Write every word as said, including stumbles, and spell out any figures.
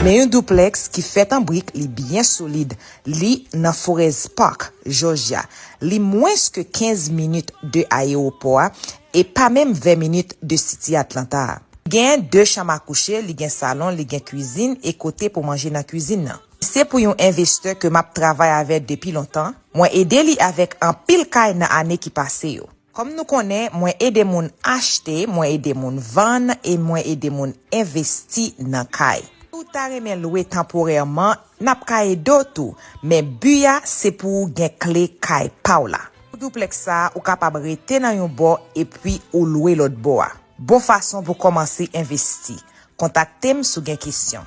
Men yon duplex ki fèt an brik, li byen solid. Li nan Forest Park, Georgia. Li mwens ke kenz minit de ayewopò a e pa menm ven minit de City Atlanta a. Li gen de chanm a kouche, li gen salon, li gen kwizin e kote pou manje nan kwizin nan. Se pou yon envestè ke m ap travay avè depi lontan. Mwen ede li avèk anpil kay nan ane ki pase yo. Kòm nou konnen, mwen ede moun achte, mwen ede moun vann e mwen ede moun envesti nan kay. Si w ta renmen lwe tanporèman, n ap ka ede w tou, men bi a se pou w gen kle kay pa w la. Pou duplex sa a, ou kapab rete nan yon bò epi ou lwe lòt bò a. Bon fason pou kòmanse envesti. Kontakte m si w gen kesyon.